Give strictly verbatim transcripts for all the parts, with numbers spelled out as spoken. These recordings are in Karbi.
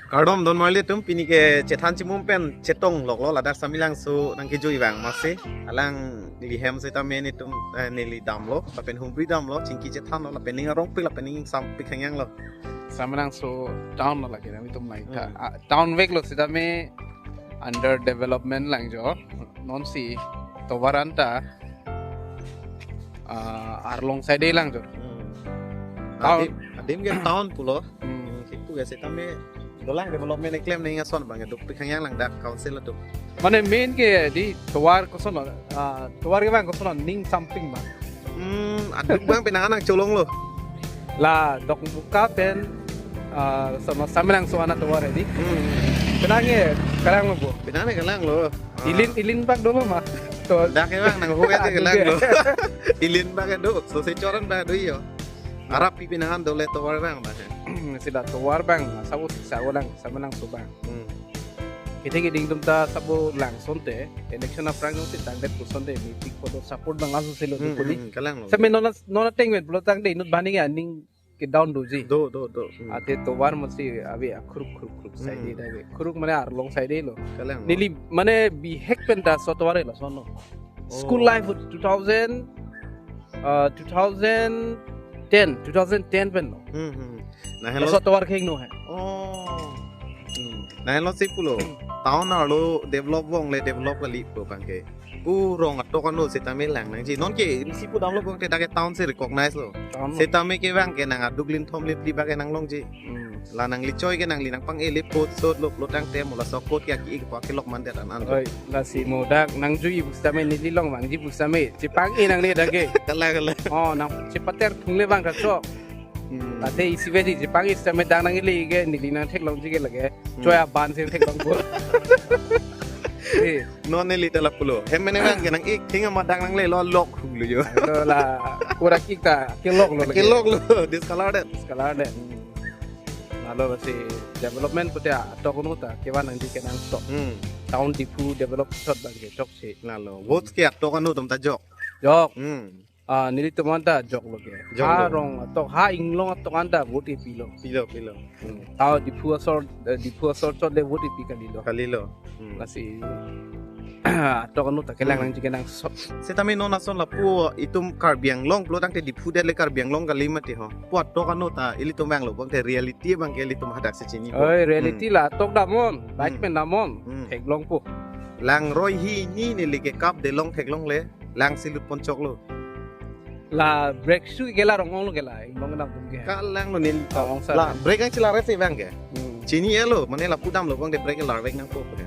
Kardom don marli atum, pini ke chethan chimum pen chetong loklo ladak Samelangso nangkejui vang masi. Alang lihem setame netum, eh, neli damlo, lapen humri damlo, chingki chethanlo, lapen ning arongpik, lapen ning sampik hangyanglo. Samelangso town lo lagi nang itum lai ta. Hmm. Ah, town veklo setame under development lang jo. Non si tovar anta, ah, arlong side lang jo. Hmm. Town. Adim, adim ke town pulo. Hmm. Hmm, sipu ke setame dolang development eklem nang ason abang dukpik hangyang lang dak council atum. Mane main ke di tovar koson, ah, tovar ke bang koson ning sampik bang. Hmm, aduk bang penang nangcholonglo. La Dokmoka pen, ah, sama Samelangso ana tovar di. Hmm. Penang ke kalanglo bo. Penang ke kalanglo. Ah. Ilin, ilin bak dolo ma. To. Dak ke bang nang huya ke kalanglo. Ilin bak do, so se choran bak do yo. Arap pi penang dole tovar bang bang. Sila tovar bang, sabo siksa ko lang, Samelangso bang. Hmm. Kethe keding atum ta sabo lang asonte, election aphrang nung si tangdet pu asonte, mepik photo support bang laso silo Hmm, dukuni. Hmm, kalanglo. Same non, non ateng vet pulo tangte inut bani ke aning ke down doji. Do, do, do. Hmm. Athe tovar masi ave akhuruk khuruk khuruk Hmm. side ave. Khuruk mane arlong side lo. Kalanglo. Neli mane bihek pen ta so tovar lo sono. School Oh. life two thousand, uh, two thousand ten, two thousand ten pen lo. Hmm, hmm. Nah, Laso hello. tovar kheng no hai. Oh. Hmm. Nah, hello si pulo. Town arlo develop vong le develop kali pu bang ke. Kurong atok ano setame lang nangji. Non ke si pu damlo bang te dak ke town si recognize lo. Town lo. Setame ke bang ke nang aduk linthom lipli bak ke nanglongji. Hmm. La nangli choi ke nangli nangpang-e le pot sot lo plotang tem la sokot ke aki ik pa ke lok mandet an an. Oi, lasi mo dak nangjui pu setame neli long vangji pu setame. Chepang-e nangne dak ke. Kalang, kalang. Oh, nang chepater thungle bang kaso. Hmm. Athe isi veji chepang-e setame dak nang ili ke neli nangtheklongji ke lake. Hmm. Choi aban si theklong ko. Eh. Non neli ta lapulo. Hem mene bang ke nang ik thing ama dak nangle lo lok hulu yo. Lo la kurak ik ta kelok lo lake. Kelok lo, discolored. Discolored. Hmm. Lalo si development pute atok unu ta kevan nangji ke nangtok. Hmm. Town Diphu develop chot bang ke chokche. Lalo. Votes ke atok anu atum ta jok. Jok. Hmm. Ah, nelitum anta jok lo ke. Jok lo. Ha rong atok, ha inglong atok anta vote ke pilo. Pilo, pilo. Hmm. Town Diphu asor, eh, Diphu asor chot le vote ke pi kalilo. Kalilo. Hmm. Lasi atok anu ta kelang Hmm. nangji ke nangsot. Setame non ason lapu itum Karbi Anglong pulo tangte Diphu det le Karbi Anglong kali mati ho. Pu atok anu ta ilitum bang lo bang te reality bang ke ilitum hadak si chini po. Oi, reality Hmm. la atok damnon, bike Hmm. pen damnon, Hmm. theklong po. Langroi hini neli ke kap delong theklongle, lang si lut pon choklo. La brake shoe ke la rong ong lo ke la, inglong dam tum ke. Kalanglo neli. Ah, ong sa. La brake ang chila resi bang ke. Hmm. Chini elo, mane lapu damlo bang te brake larvek nangpo ke.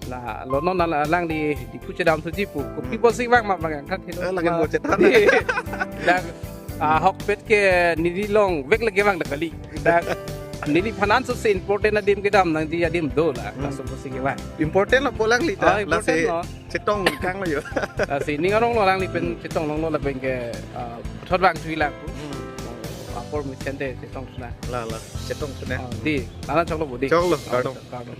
La lo non la lang di, Diphu chedam thuji pu. Kopi Hmm. bosik bang ma bang angkat helo. Eh, lagi Ma- mo chethan. Di, dak, ah, ahokpet ke neli longvek lake bang dak kali. Dak neliphan anso se important adim kedam nangji adim do la. Hmm. Laso bosik ke bang. Important lo po lang li ta. Ah, La important se lo. Chetong kanglo yo. Lasi ning arong lo lang li pen Hmm. chetong longlo lapen ke, ah, puthot bang thui lang pu. Hmm. Apor mesen te chetong suna. La, la. Chetong suna. Ah, di, lana choklo bu di. Choklo, Ah, kardom. Kardom.